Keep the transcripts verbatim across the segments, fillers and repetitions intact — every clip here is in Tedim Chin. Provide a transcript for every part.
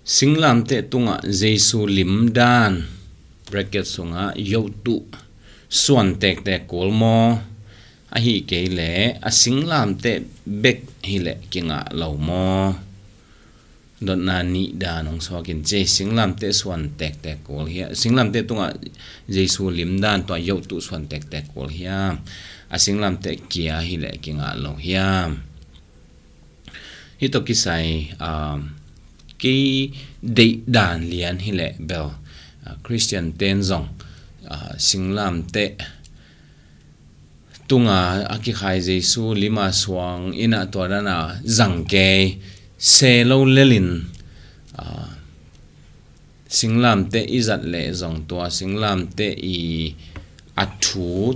Singlamteh tungah Jesu lim dan, bracket sungah yohtuh, suan tektek kul maw? Ahi kei leh a singlamteh bek hileh kingah lo maw? Dotna nih dan hong suakin ci, singlamteh suan tektek kul hiam, singlamteh tungah Jesu lim dan tua yohtuh suan tektek kul hiam, a singlamteh kia hileh kingah lo hiam? Hih tawh kisai, um, kei deih dan lian hileh bel, uh, Khristian ten zong, uh, singlamteh tunga a kikhai Jesu lima suang in a tua dana zang kei se lo lelin, uh, singlamteh i zat leh zong tua singlamteh i a thu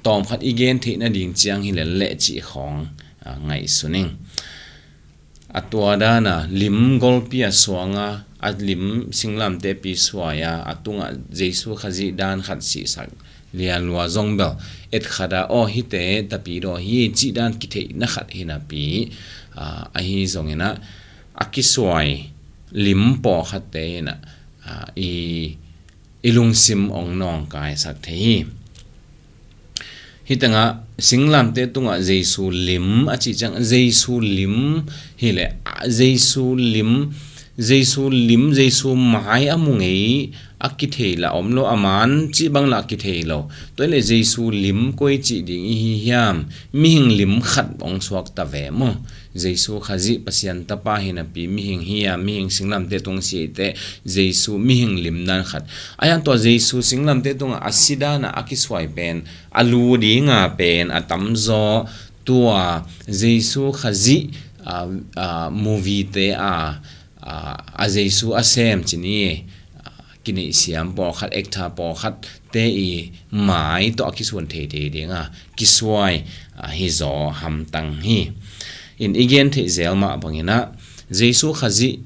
tawmkhat i gen theih nading ciang hileh leh cih khawng, ah, ngaihsun ing. A tua dana lim golpi a suanga a lim singlamteh pi suai a, a tungah Jesu Khazih dan khat sihsak lialua zong bel etkhat a, aw hihte tapidaw hi cih dan kitheihna khat hi napi, ah, ahi zongin ah a kisuai lim pawlkhatte in ah, ah, i, i lungsim hong nawngkaisak thei hi. Hih tengah singlamteh tungah Jesu lim a cih ciang Jesu lim hileh, ah, Jesu lim, Jesu lim, Jesu mai a mu ngei a kithei lah om lo, a man cih bang lah kithei lo. Tua hileh Jesu lim koi cih ding i hi hiam? Mihing lim khat hong suak ta ve maw? Jesu Khazih Pasian Tapa hi napi mihing hi a, mihing singlamteh tung si teh Jesu mihing lim dan khat. A hiang tua Jesu singlamteh tungah a si dana a kisuai pen, a lu dinga pen a tamzaw tua Jesu Khazih, ah, ah, movie te a, ah, a Jesu a sem ci ni, ah, kineihsiam pawlkhat, actor pawlkhat te i mai tawh a kisuan theithei dinga kisuai, ah, hi zaw hamtang hi. In i gen theih zel mah bangin ah Jesu Khazih,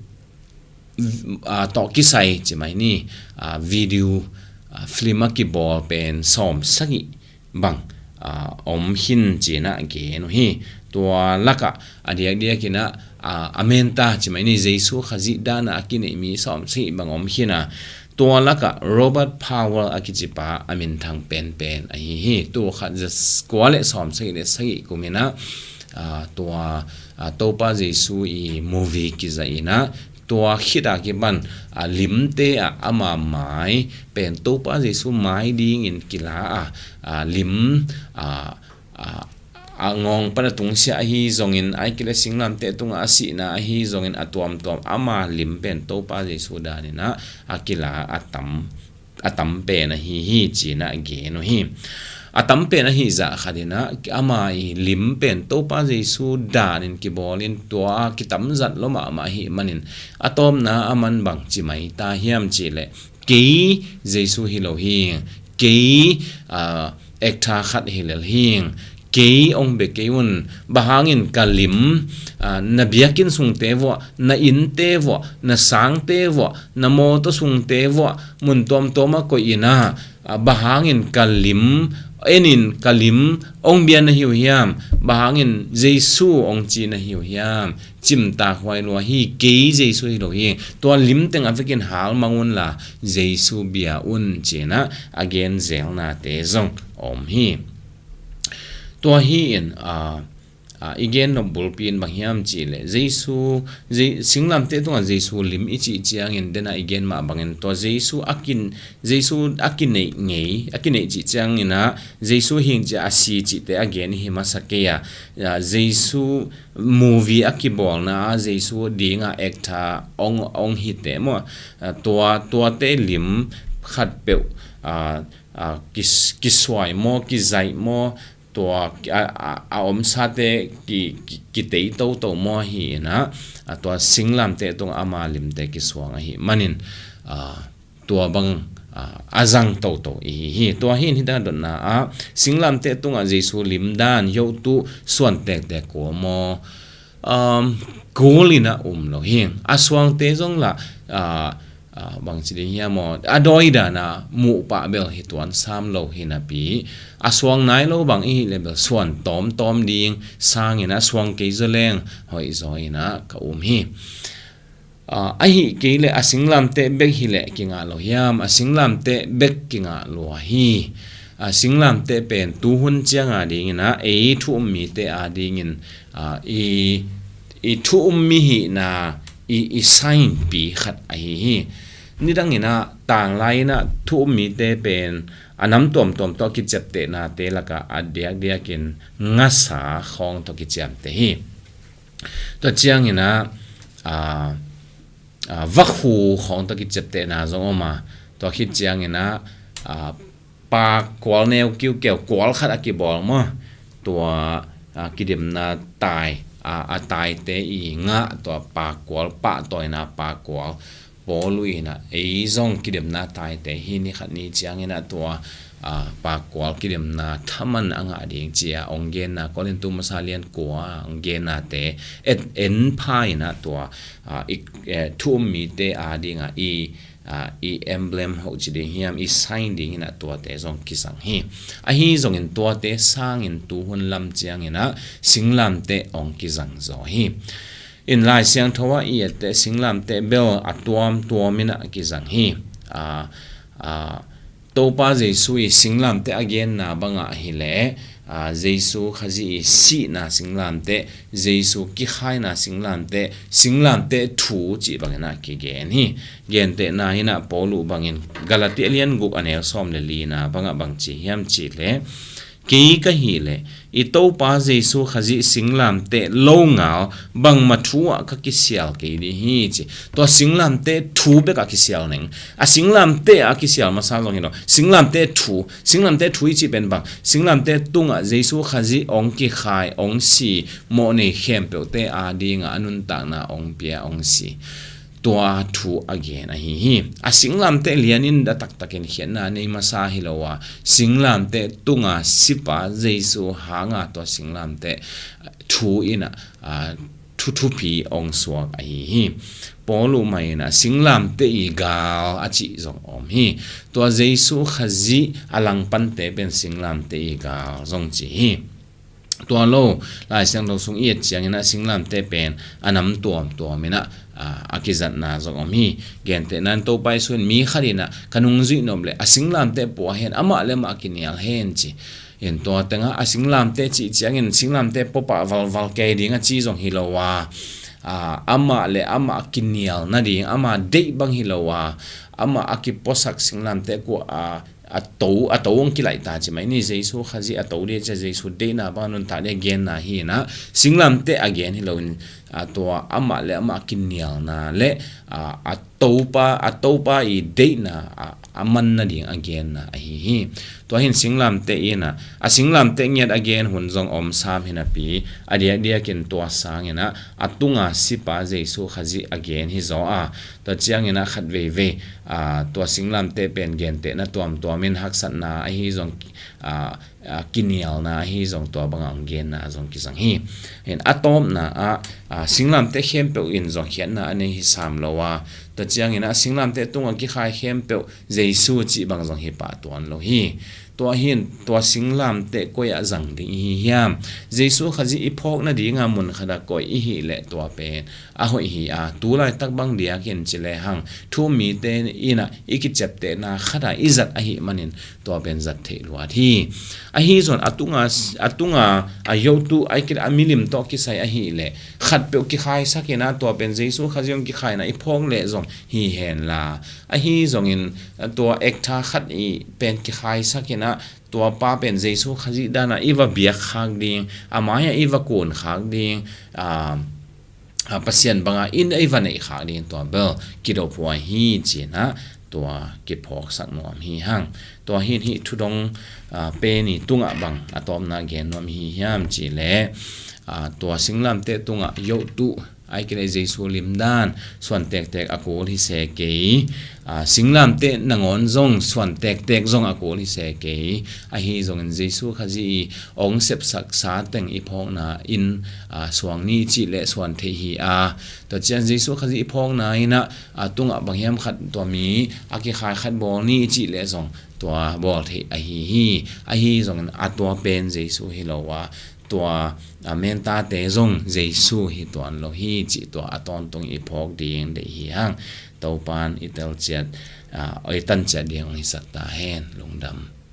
ah, tawh kisai ci mai ni, ah, video, ah, film a kibawl pen sawm sagih bang, ah, om hi in ci-in ah gen uh hi. Tua lakah a diakdiakin ah, ah, a menta ci mai ni, Jesu Khazih dana a kineih mi sawm sagih bang om hi in ah, tua lakah Robert Powell a kicipa a minthang penpen ahi hi. Tul khat za kua le sawm sagih le sagih kumin ah, ah, tua, ah, Topa Jesu i movie kizahin ah, tua khit a kipan, ah, limte ah ama mai pen Topa Jesu mai dingin kila a, ah, lim, ah, ah, a ngawng pan a tungsiah ahi zongin, ahih kei leh singlamteh tungah a sihna ahi zongin, a tuamtuam ama lim pen Topa Jesu danin ah a kila a tam, a tam pen ahi hi ci-in ah gen uh hi. A tam pen ahi zah khatin ah ama i lim pen Topa Jesu danin kibawlin tua kitamzat lo mahmah ahih manin, a tawpna a man bang ci mai ta hiam cih leh, kei Jesu hi lo hi, kei, ah, actor khat hi lel hi, kei hong bia kei un, bang hangin ka lim, ah, na biakinn sungte vuah, na innte vuah, na sangte vuah, na mawtaw sungte vuah, mun tuamtuam ah koih in ah, ah, bang hangin ka lim, en in ka lim hong bia na hi uh hiam, bang hangin Jesu hong ci na hi uh hiam, cimtak huai lua hi, kei Jesu hi lo hi. Tua lim teng a vekin hal mang unla Jesu bia un ci-in ah a gen zelnate zong om hi. Tua hi in, ah, ah, i gen nop bulpi in bang hiam cih leh Jesu, Je-, singlamteh tungah Jesu lim i cih ciangin, dena i gen mah bangin tua Jesu a kin, Jesu a kineih ngei, a kineih cih ciangin ah Jesu hing ci a si cihte a gen i hi masa kei a, ah, Jesu movie a kibawlna ah Jesu dinga actor hong, hong hite maw, ah, tua, tuate lim khatpeuh, ah, ah, kis-, kisuai maw, kizaih maw, tua, a, a, a omsate ki, ki, kitei toto maw hi in ah, ah, tua singlamteh tungah ama limte kisuang ahih manin, ah, tua bang, ah, a zang toto i hi hi. Tua hi in hih tengah dotna ah singlamteh tungah Jesu lim dan yohtuh suan tektek kul maw? Um, kul in ah um lo hi. A suangte zong lah, ah, ah, bangci ding hiam aw, a dawi dana muh pah bel hi tuan sam lo hi napi, a suang nai lo bang i hih leh bel suan tawmtawm ding sangin ah suang kei zaw leng hoih zaw in ah ka um hi. Aa, ahi kei leh a singlamteh bek hileh kingah lo hiam? A singlamteh bek kingah lua hi. A singlamteh pen tuhun cianga dinginah ei thu um mite adingin, aa, i, i thu um mi hihna i, i signpi khat ahi hi. Nidanginah tanglai inah thu um mite pen a nam tuamtuam tawh a kiciaptehnate lakah a diakdiakin ngasa khawng tawh kiciamteh hi. Tua cianginah, aa, aa, vakhu khawng tawh kiciaptehna zong om a, tua khit cianginah, aa, paak kual neu kiukeu kual khat a kibawl maw, tua, aa, kidemna tai, aa, a taite i ngah tua paak kual, pahtawina paak kual, Paul inah ei zong kidemna taite hi. Ni khat ni cianginah tua, aa, paak kual kidemna thaman a ngah ding ci-a ong genna, Korintu masa lian kua ong gennate et en pha inah tua, aa, i, eh, thu um mite adinga i, aa, i emblem hoh ci ding hiam, i sign dinginah tuate zong kizang hi. Ahi zongin tuate sangin tuhun lam cianginah singlamteh ong kizang zaw hi. In Lai Siangtho ah i etteh singlamteh bel a tuamtuam inah kizang hi. Aa, aa, Topa Jesu i singlamteh a genna bangah hileh, aa, Jesu Khazih i sihna singlamteh, Jesu kikhaina singlamteh, singlamteh thu cih banginah kigen hi. Gentehna inah Paulu bangin Galati a lian guk a neu sawm le lina bangah bang ci hiam cihleh, kei ka hileh i Topa Jesu Khazih singlamteh longal bangma thu ah ka kisial kei ding hi ci. Tua singlamteh thu bekah kisial neng. A singlamteh a kisial masa zong hi lo. Singlamteh thu, singlamteh thu i cih pen bang, singlamteh tungah Jesu Khazih ong kikhai, ong si, mawhnei khempeuhte adinga a nuntakna ong pia, ong si. Tua thu a gen ahi hi. A singlamteh lianin a taktakin khiatna nei masa hi lo a, singlamteh tunga sipa Jesu hanga tua singlamteh thu inah, aa, thu thupi ong suak ahi hi. Paulu mah inah singlamteh i gal a cih zong om hi. Tua Jesu Khazih a langpante pen singlamteh i gal zong ci hi. Tua lo, Lai Siangtho sung i et cianginah singlamteh pen a nam tuamtuam inah, aa, a kizatna zong om hi. Gentehna in Topa Jesu in mi khat inah ka nungzuih nop leh a singlamteh pua hen, amah le amah kinial hen ci. In tua tengah a singlamteh cih ciangin singlamteh puapah valval kei ding a ci zong hi lo a, aa, amah le amah kinial nading, amah deih bang hi lo a, amah a kipuasak singlamteh kua a, a to, a to ong kilaih ta ci mai ni. Jesu Khazih a to dih a ci a, Jesu deihna bang a nuntak dih a genna hi inah, singlamteh a gen hi loin, aa, tua amah le amah kinialna le, aa, a Topa, a Topa i deihna, aa, a man nading a genna ahi hi. Tua hin singlamteh inah, a singlamteh ngiat a gen hun zong om sam hinapi, a diakdiakin tua sanginah a tunga sipa Jesu Khazih a gen hi zaw a, tua cianginah khat veivei, aa, tua singlamteh pen gentehna tuamtuamin haksatna ahi zong, aa, aa, kinialna ahi zong tua bangah ong genna zong kizang hi. In a tawpna ah, aa, singlamteh khempeuh in zong khiatna a nei hi sam lo a, tua cianginah singlamteh tungah kikhai khempeuh Jesu cih bang zong hi pah tuan lo hi. Tua hin tua singlamteh koi ah zang ding ihi hiam? Jesu Khazih i phawk nadinga mun khatah koih ihi leh tua pen a hoih hi a, tu laitak bang diakin ci lehang thu um mite inah i kiciaptehna khatah i zat ahi manin tua pen zat theih luat hi. Ahi zong a tunga, a tunga a yotu a milim tawh kisai ahi leh khatpeuh kikhaisak inah tua pen Jesu Khazih ong kikhaina i phawk leh zong hi henla, ahi zongin tua ekta khat i pen kikhaisak inah tua pa pen Jesu Khazih danah i va biak khak ding, a mai-ah i va kun khak ding, aa, aa, Pasian banga in i va neih khak ding tua bel kidophuai hi ci-inah tua kiphawksak nuam hi hang. Tua hin hih thudong, aa, pen i tungah bang a tawpna gen nuam hi hiam cihleh, aa, tua singlamteh tungah yotu, ahih kei leh Jesu limdan suan tektek a kul hi se kei, aa, singlamteh nangawn zong suan tektek zong a kul hi se kei. Ahi zongin Jesu Khazih i ong sepsaksa teng i phawkna in, aa, suang ni i cih leh suan theih hi a, tua ciang Jesu Khazih i phawkna inah, aa, tungah bang hiam khat tua mi a kikhai khat bawl ni i cih leh zong tua bawl theih ahi hi. Ahi zongin a tua pen Jesu hi lo a, tua a mentate zong Jesu hi tuan lo hi cih tua a tawntung i phawk ding deih hi hang. Topan i telciat, a, i tanciat ding hong hisak ta hen. Lungdam.